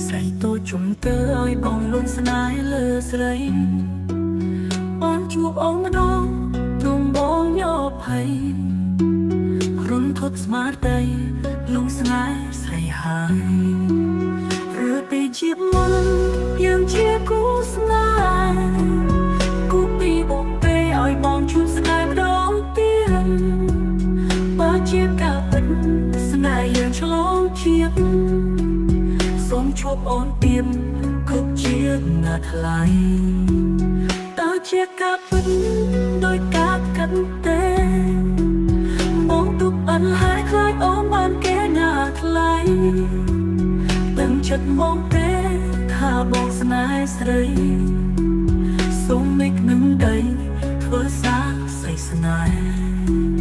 ស្រីតូចជុំទៅឲ្យបងលួងស្នេហ៍លើស្រី អូនជួបអូនម្ដងទុំបងញភ័យរុនធត់ស្មារតីលងស្នេហ៍ស្រីហើយឬពីជាមុនយើងជាគូស្នេហ៍គូពីបងទេឲ្យបងជួបស្នេហ៍ម្ដងទៀតបើជាការពិតស្នេហ៍យើងឆ្លងជាតិសូមជួបអូនទៀតគ្រប់ជាតិណាថ្លៃ តើជាការពិតដោយការកាត់ទេបងទុកអិនហើយខ្លាចអូនបានគេណាថ្លៃដឹងចិត្តមកទេថាបងស្នេហ៍ស្រីសូមមេឃនឹងដីធ្វើសាស្អីស្នេហ៍។